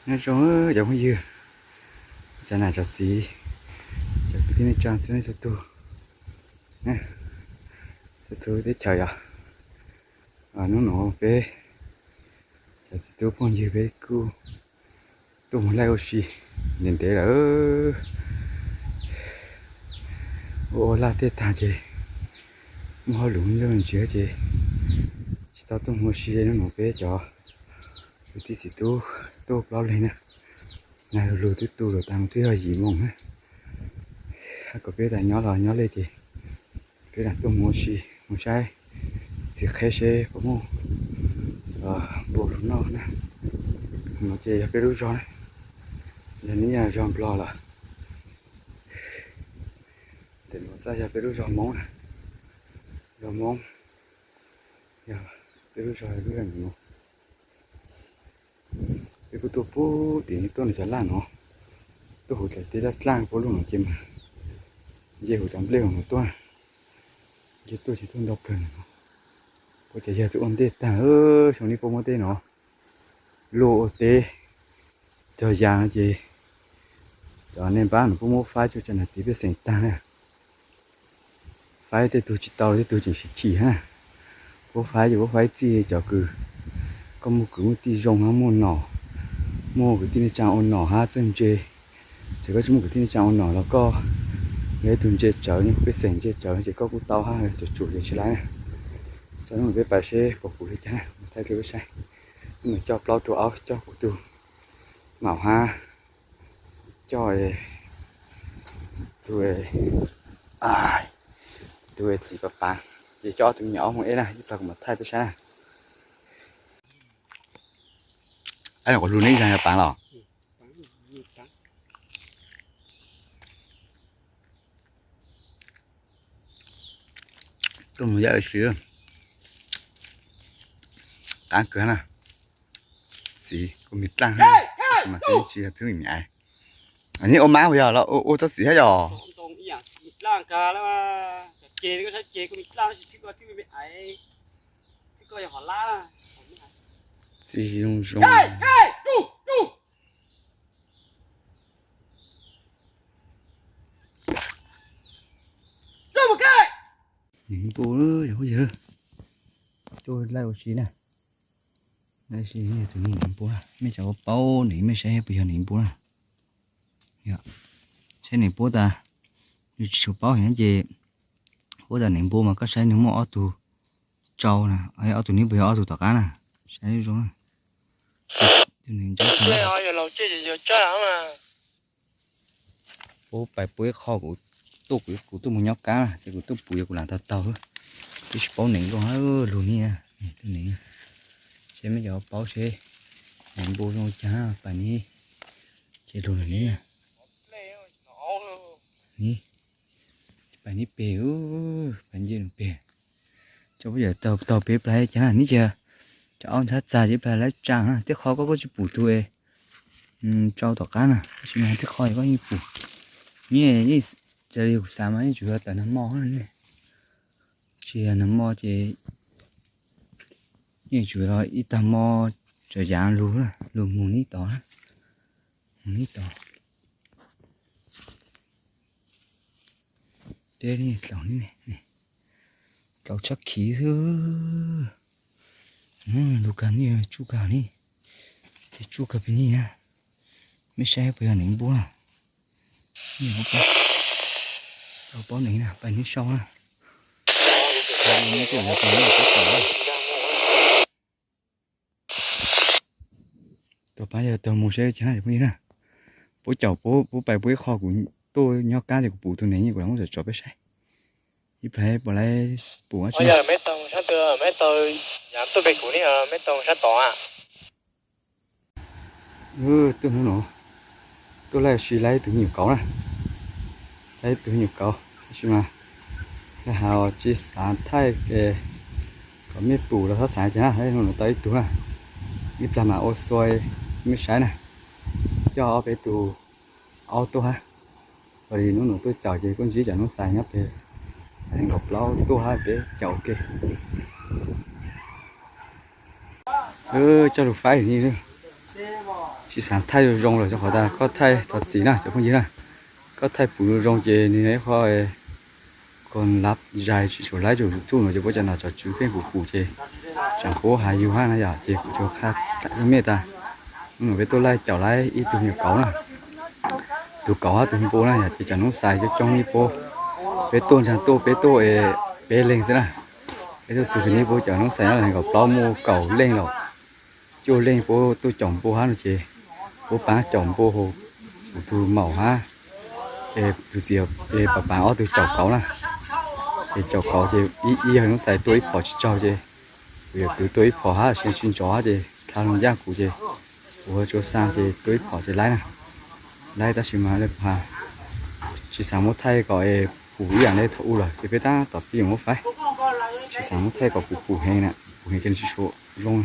Nyob zoo cov phooj ywg, cov nam cov txiv, cov kwv tij neej tsa txhua leej txhua tus, txhua txhua teb chaws yom. Hnub no peb cov txiv tub phooj ywg peb kuj tuaj mus laij ua si ntev ntev lawm. Ua ua laj tej tag ces muaj hauj lwm ntsuag ntsia ces tsis tau tuaj mus ua si. Hnub no peb cov kwv tij txiv tub tuaj plaub leeg na, nag lug lug twb tu lawm tas mus twb yog yim moos na. Hab kom peb tas nyob los nyob lej ces peb lam tuaj mus ua si, mus saib txiv qheb seb puas muaj npua lug noj na. No ces yog peb lub zog na, yog neb yog zog Nplog lawm. Tes nuav xwb yog peb lub zog Moob na, zog Moob, yog peb lub zog lub zog no. Peb kuj tuaj puag tim no tuaj nrog cov laj no, tuaj huv dlaim teb dlaab dlaaj puab lub no ces mas nce huv cov nplej no tuaj, nce tuaj ces tuaj nto plawg no. Puab cov yawg tuaj ua ntej tag, xyoo no puab muab tej no luaj ua teb cog yas no ces cov nej npab no puab muab faib tsuj cov nam txiv pej xeem tag na. Faib tej tug tsis tau, tej tug tseem sib chim hab. Puab faib ces puab faib txij cov kws koj muaj kwv muaj tij zoo hab, muaj nom, muaj kwv tij neej tsaa ua nom hab txawj ntse. Ces koj tsis muaj kwv tij neej tsaa ua nom los koj yog ib tug ntse tsawv, nyob pej xeem ntse tsawv ces koj kuj tau hab, tsuas tsuas ces tsis laib na. Tso hnub no peb pais seb puas puv li cas na, thaij rau peb saib. Hnub no coj plaub tug aub, coj kuv tug maum hab coj tug, tug txiv Paav Paav, ces coj ob tug me nyuam aub moog eb na, ib plag kuv mam thaij peb saib na. Lug neb zaag yog Paav los? Tuaj mus yaj si, qaab kawg na. Txiv kuj me dlaaj, tsis yog thwb me me. Neb ua mab puas yog los ua tau txiv hab yog? Txiv zoo zoo. Neeg npua, yog, tuaj laij ua si na. Laij ua si, tus neeg npua, mej cov ua paub neeg mej saib puas yog neeg npua na. Saib neeg npua tas, yus tsis tshua paub heev ces, puab tas neeg npua mas koj saib nwg muaj ob tug tsau na, ob tug neb puas yog ob tug tom qab na, saib zoo na. Tus neeg ntsa puab pais puab ib qho kuv tuaj, kuv tuaj mus nyob kab na, ces kuv tuaj pum yog kuv lam tau taug, twb tsis paub neeg zoo hab lug ni, tus neeg, seb mej cov paub seb neeg npua zoo cas pais ni, ces lug lawm ni na. Ni, pais ni peg, pais nce peg. Cov puab yawm taug peg plag cas na, neb cia cov aub ntxhab txag ces plag laib tsaa na, tej qho koj kuj tsis pum tug tsau tom qab na, tab sis mas tej qho koj yeej pum. Neb, cas li kuv xav mas yeej tsuas yog tawm nag mo, tsis yog nag mo ces yeej tsuas yog ib tag mo tsav yav lug, lug mus neb tod, mus neb tod. Teb dlaus, dlaus tshab khiv xwb. Lug kag ni, tsuj kag ni, ces tsuj kag pem ni na. Mej saib puas yog neeg npua na. Tau paub neeg na, pais neb sau na. Tau paub yog tau mus seb cas na cov phooj ywg na. Puab caum puab pais puab ib qho kuv tuaj nyob kab ces kuv pum tug neeg, kuv lam muab tsom tsom peb saib. Ib plag puas laib pum dlaab tsi. Tuaj hnub no tuaj laij si laib ib tug me nyuam kauv na, laib ib tug me nyuam kauv tab sis mas has tsis xav thaij kom mej pum los txhob xav cas na, hnub no tau ib tug na, ib plag mas ua xua mej saib na, coj ob peb tug aub tuaj hab. Ua li hnub no tuaj caum ces kuj ntsib cov noob xais nyob pem, nkaum plaub tuaj hab peb caum ua ke. Coj lug faib ni, Tsis xav thaij zoo zoo lawm rau qhov tas koj thaij thov txim na cov phooj ywg na, koj thaij pum zoo zoo ces nws ib qho ko lab zais tsis tshua laib rau YouTube no ces puab cov nom tswv pheej pum pum ces tseem pub has yug hab na yom, ces kuv tsuas qha ib me tas. Hnub no peb tuaj laij caum laij ib tug me nyuam kauv na, tus kauv hab tus npua na yom, ces cov noob xais coob coob nib puab, peb tuaj ntshai tuaj peb tuaj peb leeg xwb na. Peb tuaj txug pem nib puab cov noob xais nyob los nees nkaum plaub muaj kaum leej los cuaj leej puab tuaj caum npua hab no ces puab paab caum npua hab, kuv tug maum hab tus txiv pab paab ob tug caum kauv na. Ces caum kauv ces ib yawg noob xais tua ib phom tsis tsaug ces kuv yawm kwv tua ib phom hab seev tsis ntsoov hab ces dlha lug ncaj kuv ces kuv ua tsuav xaa ces tua ib phom ces laib na. Laib tab sis mas kuv has tsis xav muab thaij kom pum ib yam le thaum u lawm ces peb tab tom pib yuav muab faib, tsis xav muab thaij kom pum pum heev na, pum heev ces nws tsis tshua zoo.